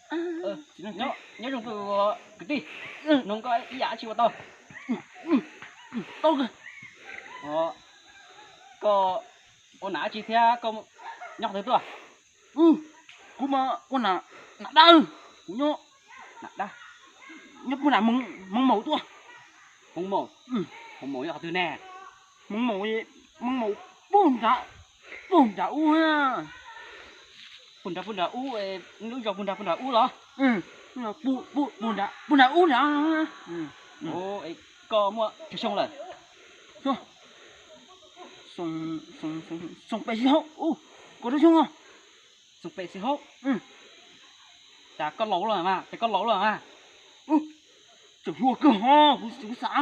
Nyob zoo tus kwv tij, nug koj ib yam dab tsi ua tau? Tau kawg. Koj ua nam dab tsi thiab koj nyob qhov twg tuaj? Kuv mas ua nam, nam dab, kuv nyob, nam dab, nyob puag nram Hmoob Maum tuaj. Hmoob Maum, Hmoob Maum nyob qhov twg ne? Hmoob Maum, Hmoob Maum puag nrad, puag nrad ub. Puag nrad, puag nrad ub, lub zos puag nrad, puag nrad ub los? Puag nrad ub nrad. Koj muaj tsawg xyoo lawm? Xyoo peb xib hauv, kaum rau xyoo. Xyoo peb xib haub. Cas koj laus lawm mas, cas koj laus lawm mas. Tseem hluas kawg ho, kuv xav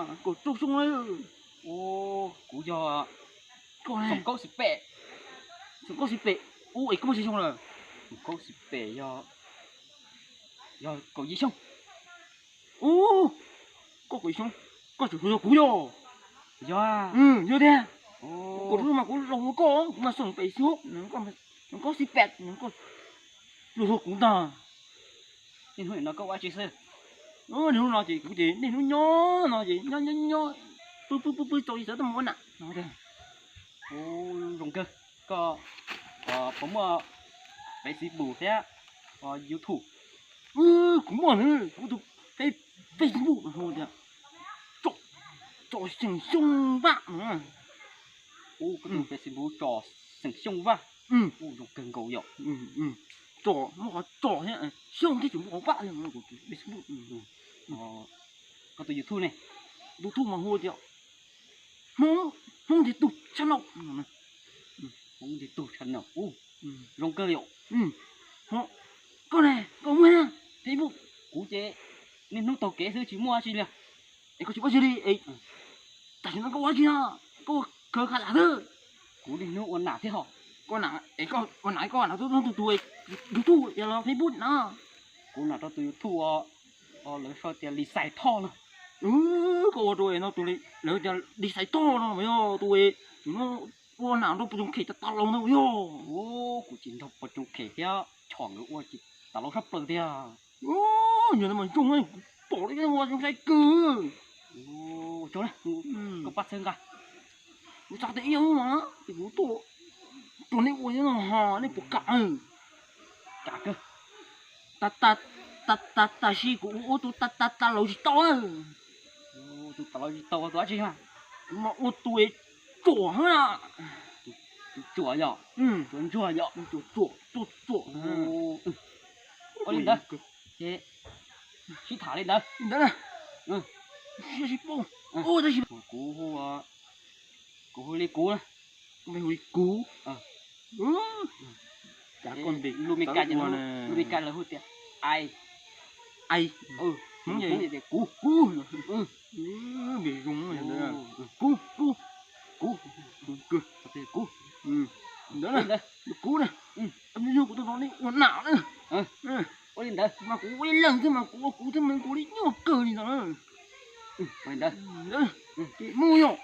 mas kaum rau xyoo lawm. Kuv yog xyoo kaum xib peb. Xyoo kaum xib peb, ub es koj muaj tsawg xyoo lawm? Xyoo kaum xib peb yog, yog kaum yim xyoo. Ub, koj kaum yim xyoo, koj tseem hluas yog kuv yog. Yog, yog tiag. Kaum rau xyoo mas kuv laus dua koj, kuv mas xyoo peb xib hauv, xyoo kaum xib peb, koj laus dua kuv ntag. Niaj hnub no koj ua dab tsi xwb? Niaj hnub no ces kuv ces niaj hnub nyob no ces nyob nyob nyob, pw pw pw pw tsaus ces xav tuaj mus ua nam no. Zoo kawg, koj puas muaj Facebook thiab YouTube? Kuv muaj na, kuv tus Face, Facebook hu tias Tsom, Tsom Xeem Xyooj Vaj no. Ub, koj tus Facebook Tsom Xeem Xyooj Vaj. Ub, zoo kawg nkaus yom. Tsom muaj qhov Tsom thiab, Xyooj thiab tseem muaj qhov Vaj thiab. Koj tus YouTube ne? YouTube mas hu tias Hmoob, Hmoob Ntiag Tug Channel. Hmoob Ntiag Tug Channel, ub, zoo kawg yom. Koj ne, koj muaj Facebook? Kuv ces niaj hnub taug kev xwb tsis muaj dab tsi li. Es koj tsis ua dab tsi li, tam sim no koj ua dab tsi no? Koj ua khawv kha lam xwb. Kuv niaj hnub ua nam thiab ho. Koj nam es koj ua nam koj nam rau tus, tus YouTube los Facebook na? Kuv nam rau tus YouTube lawv sau tias Lis Xais Thoj no. Koj ua rau no tus lawv tias Lis Xais Thoj no mas yog tus es ua nam nrog Pov Tsoos Khem tas tas los no yog. Kuv tsis nrog Pov Tsoos Khem thiab Chom nkawd ua tsis tas los sab plaws tiag. Yog no mas zoo, kuv pom li ua zoo sai kawg. Koj pab txhawb nqa. Kuv xav tias ib yam mas ces kuv tuaj rau nej ua no ho nej puas kam? Kam kawg. Tam sim kuv ua tus tas tas tas laus tsis tau. Tus tas laus tsis tau ua tus dab tsi mas? Kuv mas ua tus tsuam na. Tus tsuam yom? Tsuam ntsuag yom? Tsuam, tsuam, tsuam. Ua li ntawd, sib tham li ntawd. Li ntawd na. Sib paub. Tab sis kuv, kuv hu li kuv na. Hu li kuv. Lub Meskas, lub Meskas lawv hu tias I. I. Hmoob tias kuv, kuv. Npe zoo, kuv, kuv, kuv, kuv. Ntawd na, kuv na. Yog kuv tuaj nrog nej ua nam na. Ua li ntawd mas kuv ua ib leeg xwb mas kuv ua kuv xwb mas kuv li nyuaj kawg li ntawd. Ua li ntawd, ces mus yom.